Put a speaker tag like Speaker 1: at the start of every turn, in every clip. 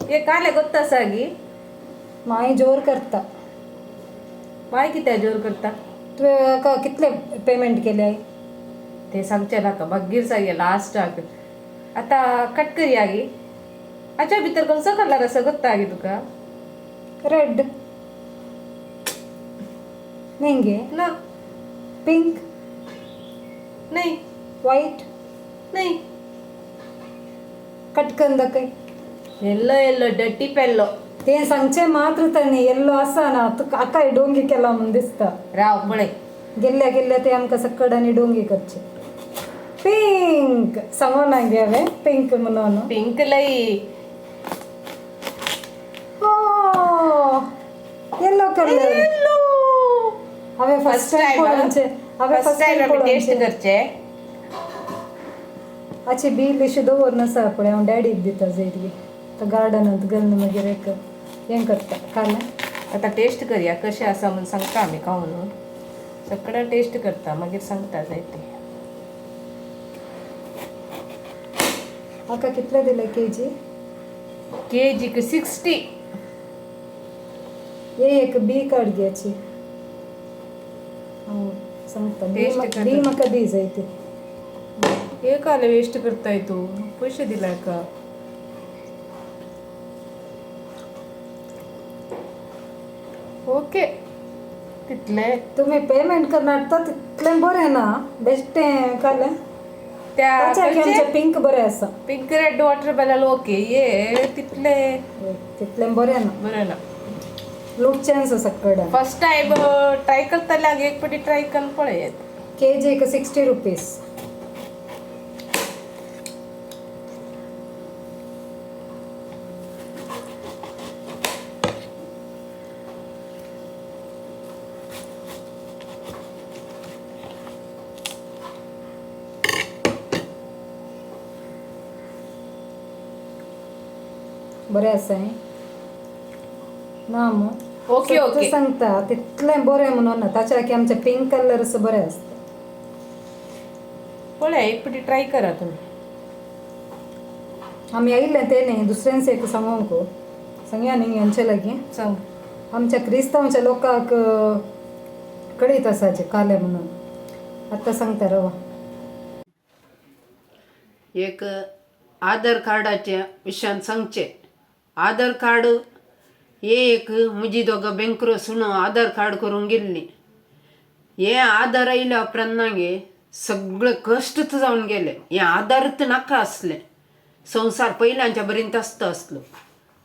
Speaker 1: हे काले गोत्ता गी.
Speaker 2: माय जोर करता.
Speaker 1: माय कित्याक जोर करता?
Speaker 2: तुवें कितले पेमेंट केले आहे?
Speaker 1: ते सांगचे नाका, मागीर सांगे लास्टाक. आतां कट करया गी. हाच्या भितर खंयचो कलर आसा गोत्ता गी तुका?
Speaker 2: रेड नाही गे.
Speaker 1: ना.
Speaker 2: पिंक.
Speaker 1: नाही.
Speaker 2: व्हाईट.
Speaker 1: नाही.
Speaker 2: कट करून दाखय.
Speaker 1: येल्लो येल्लो डट्टी पेल्लो.
Speaker 2: ते सांगचे मात्र तांणी येल्लो आसा ना, तुका आकाय डोंगी केला म्हूण दिसता.
Speaker 1: राव पळय.
Speaker 2: गेल्ल्या गेल्ल्या ते आमकां सक्कड आनी डोंगी करचे. पिंक सांगो ना गे हांवें पिंक म्हणून.
Speaker 1: पिंक लई.
Speaker 2: Yellow colour.
Speaker 1: Yellow.
Speaker 2: हांवें फर्स्ट टायम पळोवचें. हांवें
Speaker 1: फर्स्ट टायम आमी टेस्ट करचे.
Speaker 2: आची बिल अशी दवरून आसा पळय, हांव डॅडीक दिता जैत तो गार्डनांत घालून मागीर एक हें करता कालें.
Speaker 1: आतां टेस्ट करया कशें आसा म्हूण सांगता आमी खावन. सगळें टेस्ट करता मागीर सांगता जायते.
Speaker 2: आका कितले दिले के जी?
Speaker 1: के जीक 60.
Speaker 2: हे एक बी काड घ्यायची हांव सांगता.
Speaker 1: टेस्ट.
Speaker 2: बी म्हाका दी जाय ती.
Speaker 1: हे काले वेस्ट करताय तूं, पयशे दिलाय का? ओके तितले.
Speaker 2: तुमी पेमेंट करणार तर तितलें बरें ना, बेश्टें कालें.
Speaker 1: त्या
Speaker 2: ताच्या आमचें पिंक बरें आसा.
Speaker 1: पिंक रेड वॉटर बेलाल ओके, ये तितले.
Speaker 2: तितलें बरें ना.
Speaker 1: बरें ना.
Speaker 2: लुटचेंच सक्कड.
Speaker 1: फर्स्ट टायम ट्राय करतल्याक एक फावटी ट्राय करून पळयात.
Speaker 2: के जीक 60 रुपीज. बरें आसा हें ना मू?
Speaker 1: Okay okay.
Speaker 2: सांगता तितलें बरें म्हणून ना, ताच्या की आमचें पिंक कलर असं बरें आसता.
Speaker 1: पळया एक फावटी ट्राय करा तुमी.
Speaker 2: आमी आयिल्लें तें न्ही दुसऱ्यांच एक सांगूंक सांगया न्ही आमचे लागीं.
Speaker 1: सांग.
Speaker 2: आमच्या क्रिस्तांवच्या लोकांक कळीत आसा जे काले म्हणून. आतां सांगता रवा.
Speaker 3: एक आधार कार्डाच्या विशयान सांगचें. आधार कार्ड हे एक म्हजी दोगां बँकरो सुनो आधार कार्ड करूंक गेल्ली. हे आधार आयल्या उपरांत ना गे सगळे कश्टच जावन गेले. हे आधारच नाका आसलें. संवसार पयल्यांच्या बरेन आसता आसलो.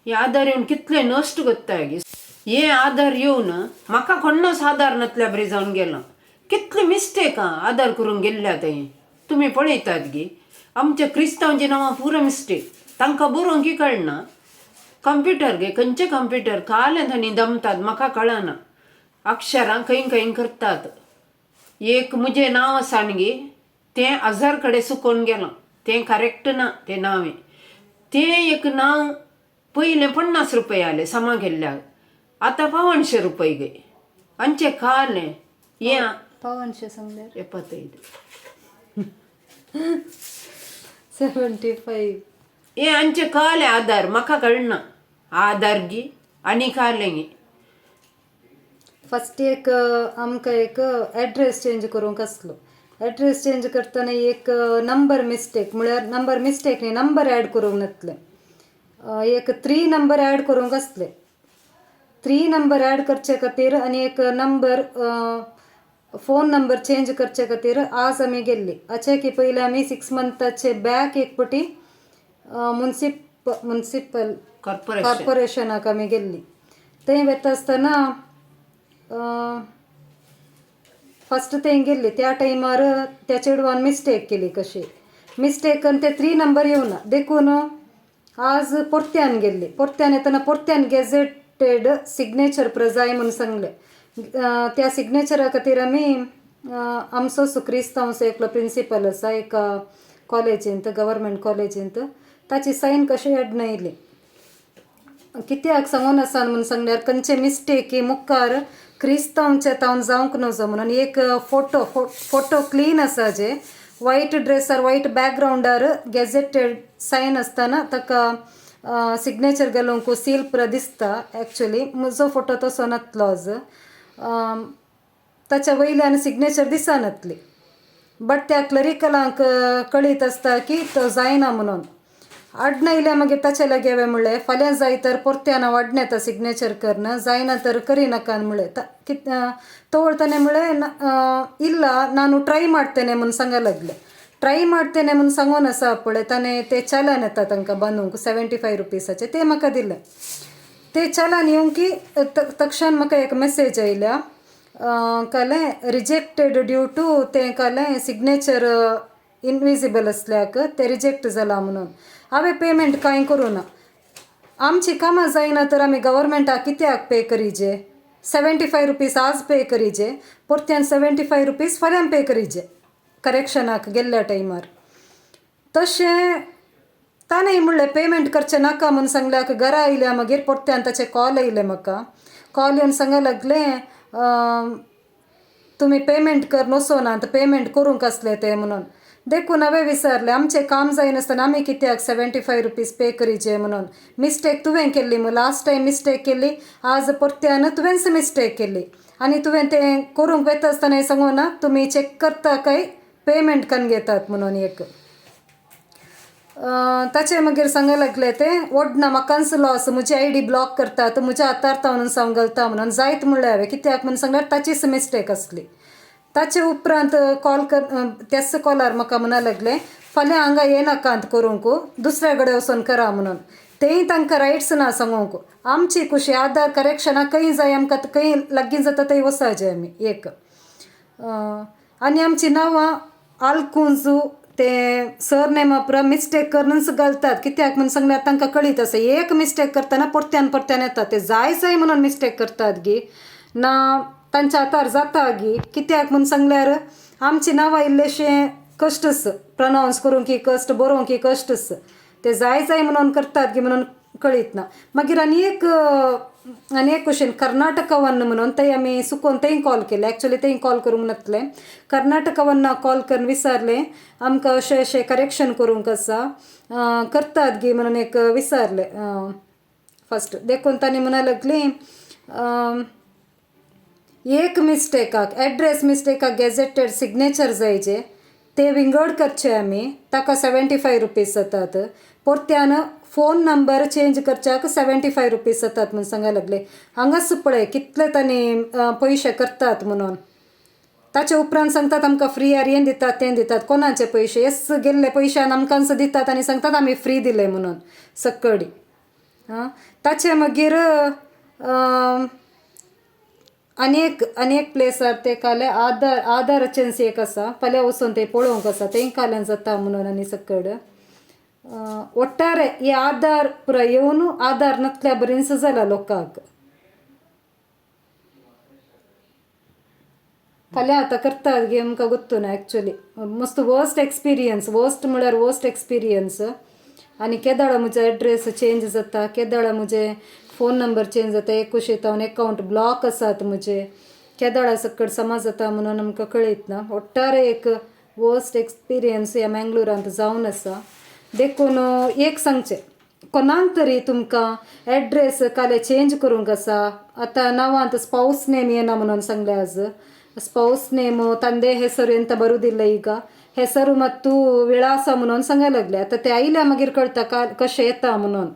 Speaker 3: हे आधार येवन कितले नश्ट करता गे. हे आधार येवन म्हाका कोण्णच आधार नातल्या बरी जावन गेलो. कितले मिस्टेक आधार करूंक गेल्ल्या थंय तुमी पळयतात गे. आमच्या क्रिस्तांवची नांवां पुरो मिस्टेक, तांकां बरोवंक कळना. कंप्युटर गे खंयचे कंप्युटर कालें तांणी दमतात म्हाका कळना. अक्षरां खंय खंय करतात. एक म्हजें नांव आसा न्ही गे तें हजार कडेन सुकोवन गेलां, तें करेक्ट ना तें नांव. तें एक नांव पयलें 50 रुपया आले समा केल्ल्याक, आतां 500 रुपये गे. आमचें कालें हें
Speaker 2: 500 सांगल्यार
Speaker 3: 75.
Speaker 2: 75.
Speaker 3: हे आमचें कालें आधार म्हाका कळना. आधार गी आनी कालें गी.
Speaker 2: फस्ट एक आमकां एक एड्रेस चेंज करूंक आसलो. एड्रेस चेंज करतना एक नंबर मिस्टेक, म्हळ्यार नंबर मिस्टेक न्ही, नंबर एड करूंक नासले. एक 3 नंबर एड करूंक आसले. 3 नंबर एड करचे खातीर आनी एक नंबर फोन नंबर चेंज करचे खातीर आज आमी गेल्ली. अशें की पयलीं आमी 6 मंथाचे बॅक एक पटी मुन्सिपल कॉर्पोरेशनाक आमी गेल्ली. थंय वता आसतना फस्ट थंय गेल्ली त्या टायमार त्या चेडवान मिस्टेक केली. कशी मिस्टेक ते 3 नंबर येवना देखून आज परत्यान गेल्ली. परत्यान येतना परत्यान गॅझेटेड सिग्नेचर प्रजाय म्हूण सांगलें. त्या सिग्नेचरा खातीर आमी आमचो सुक्रिस्तांवचो एकलो प्रिंसिपल आसा एका कॉलेजींत, गव्हर्मेंट कॉलेजींत, ताची सायन कशी एडना येयली. कित्याक सांगून आसा म्हूण सांगल्यार खंयचे मिस्टेकी मुखार क्रिस्तांवचे तावन जावंक नजो म्हणून. एक फोटो फोटो क्लीन आसा जे व्हायट ड्रेसार व्हायट बॅकग्रावंडार गॅझेटेड सायन आसतना ताका सिग्नेचर घालूंक सील पुरा दिसता. एक्चुली म्हजो फोटो तसो नातलो आज, ताच्या वयल्यान सिग्नेचर दिसनातली, बट त्या क्लरिकलांक कळीत आसता की तो जायना म्हणून. आडना येयल्या मागीर ताचे लागीं हांवें म्हणलें, फाल्यां जाय तर परत्यान हांव आडना येता सिग्नेचर करन, जायना तर करिनाका म्हणलें. कित तवळ ताणें म्हणलें, ಇಲ್ಲ ನಾನು ಟ್ರೈ ಮಾಡ್ತೇನೆ म्हणून सांगा लागलें. ट्राय ಮಾಡ್ತೇನೆ म्हणून सांगून आसा पळय, ताणें ते चलन येता तांकां बांदूंक 75 रुपीसाचे, ते म्हाका दिले. ते चलन येवंक की तक्षण म्हाका एक मेसेज आयल्या, कालें रिजेक्टेड ड्यू टू तें कालें सिग्नेचर इनविजिबल आसल्याक तें रिजेक्ट जालां म्हणून. हांवें पेमेंट कांय करूं ना. आमची कामां जायना तर आमी गव्हर्मेंटाक कित्याक पे करिजे? 75 रुपीज आज पे करिजे, परत्यान 75 रुपीज फाल्यां पे करिजे करेक्शनाक गेल्ल्या टायमार. तशें ताणें म्हणलें पेमेंट करचें नाका म्हूण सांगल्याक घरा आयल्या मागीर परत्यान ताचे कॉल येयले म्हाका. कॉल येवन सांगा लागलें, तुमी पेमेंट कर वचोना आतां, पेमेंट करूंक आसलें तें म्हणून. देखून हांवें विचारलें, आमचें काम जायनासतना आमी कित्याक 75 रुपीज पे करिजे म्हणून? मिस्टेक तुवें केल्ली मू, लास्ट टायम मिस्टेक केल्ली, आज परत्यान तुवेंच मिस्टेक केल्ली. आनी तुवें तें करूंक वता आसतना सांगू ना तुमी चॅक करता काय पेमेंट कन्न घेतात म्हणून एक. ताचे मागीर सांगा लागले ते वडना म्हाकाच लॉस, म्हजी आयडी ब्लॉक करतात, म्हज्या हातार म्हणून सांग घालता म्हणून. जायत म्हणलें हांवें, कित्याक म्हणून सांगल्यार ताचीच मिस्टेक आसली. ताचे उपरांत कॉल कर, त्याच कॉलार म्हाका म्हणा लागले, फाल्यां हांगा येनाकात करूंक, दुसऱ्या कडेन वचोन करा म्हणून. तेंय तांकां रायट्स ना सांगूंक. आमची खुशी आधार करेक्शनाक खंय जाय आमकां, खंय लागीं जाता थंय वचपाचें आमी एक. आनी आमची नांवां आलकुंजू ते सर नेमा पुरा मिस्टेक करूनच घालतात. कित्याक म्हणून सांगल्यार तांकां कळीत आसा, एक मिस्टेक करतना परत्यान परत्यान येता. ते जाय जाय म्हणून मिस्टेक करतात गी ना तांच्या हातार जाता गी. कित्याक म्हणून सांगल्यार आमची नांवां इल्लेशें कश्टच, प्रनावन्स करूंक की कश्ट, बरोवंक की कश्टच, ते जाय जाय म्हणून करतात गी म्हणून कळीत ना. मागीर आनी एक क्वेश्चन, कर्नाटका वन म्हणून थंय आमी चुकोन थंय कॉल केले. एक्चुली थंय कॉल करूंक नातलें. कर्नाटका वन्ना कॉल करून विचारलें, आमकां अशें अशें करेक्शन करूंक आसा, करतात गी म्हणून एक विचारलें फस्ट. देखून तांणी म्हणा लागली, एक मिस्टेकाक, एड्रेस मिस्टेकाक गॅझेटेड सिग्नेचर जायचे, ते विंगड करचे आमी, ताका 75 रुपीज जातात. परत्यान फोन नंबर चेंज करच्याक 75 रुपीज जातात म्हणून सांगा लागले. हांगाच पळय कितले तांणी पयशे करतात म्हणून. ताचे उपरांत सांगतात आमकां फ्री आर हें दितात तें दितात. कोणाचे पयशे येस गेल्ले पयशान आमकांच दितात आनी सांगतात आमी फ्री दिले म्हणून सक्कडी. आं, ताचे मागीर आनी एक प्लेसार ते काले आधार आधाराचेंच एक आसा, फाल्यां वचून ते पळोवंक आसा, तें काल्यान जाता म्हणून. आनी सकड ಒಟ್ಟಾರೆ ಈ ಆಧಾರ್ ಪೂರ येवन आधार नातल्या बरेंच जाला लोकांक. फाल्यां आतां करतात गे आमकां गोत्तू ना. एक्चुली मस्त वर्स्ट एक्सपिरियन्स, वर्स्ट म्हळ्यार वर्स्ट एक्सपिरियन्स. आनी केदाळा म्हजो एड्रेस चेंज जाता, केदाळा म्हजे फोन नंबर चेंज जाता, एक कुशीत हांव एकावंट ब्लॉक आसात म्हजे, केदाळा सकट समा जाता म्हणून आमकां कळयत ना. ಒಟ್ಟಾರೆ एक वर्स्ट एक्सपिरियन्स ह्या मँगलोरांत जावन आसा. देखून एक सांगचें, कोणाक तरी तुमकां एड्रेस काले चेंज करूंक आसा, आतां नांवांत स्पावस नेम येना म्हणून सांगलें आज. ಸ್ಪೌಸ್ ನೇಮು ತಂದೆ ಹೆಸರು ಎಂತ ಬರುವುದಿಲ್ಲ ಈಗ, ಹೆಸರು ಮತ್ತು ವಿಳಾಸ म्हणून सांगा लागले. आतां ते आयल्या मागीर कळटा का कशें येता म्हणून.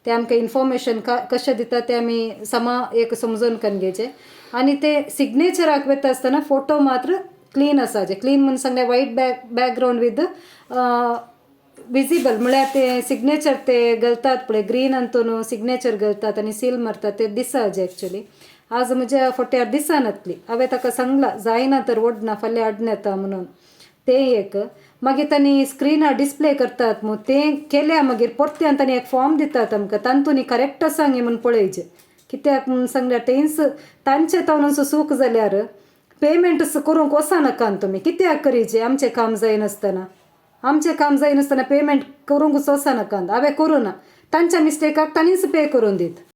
Speaker 2: ते आमकां इन्फॉर्मेशन का कशें दिता तें आमी समा एक समजून करून घेवचें. आनी ते सिग्नेचराक वता आसतना फोटो मात्र क्लीन आसाचे. क्लीन म्हणून सांगलें, white background with visible, म्हळ्यार ते सिग्नेचर ते घालतात पळय ग्रीन अंतून सिग्नेचर घालतात आनी सील मारतात, ते दिसाचे. एक्चुली आज म्हज्या फोट्यार दिसनातली. हांवें ताका सांगलां, जायना तर वडना फाल्यां हाडून येता म्हणून. तें एक. मागीर तांणी स्क्रिनार डिस्प्ले करतात मू, तें केल्या मागीर परत्यान तांणी एक फॉर्म दितात आमकां, तातूंत करेक्ट आसा गे म्हूण पळयचें. कित्याक म्हूण सांगल्यार तेंच तांचे तावन चूक जाल्यार पेमेंट करूंक वचनाका तुमी. कित्याक करीचे आमचें काम जायनासतना? आमचें काम जायनासतना पेमेंट करूंक वचनाका. हांवें करूं ना, तांच्या मिस्टेकाक तांणीच पे करून दीत.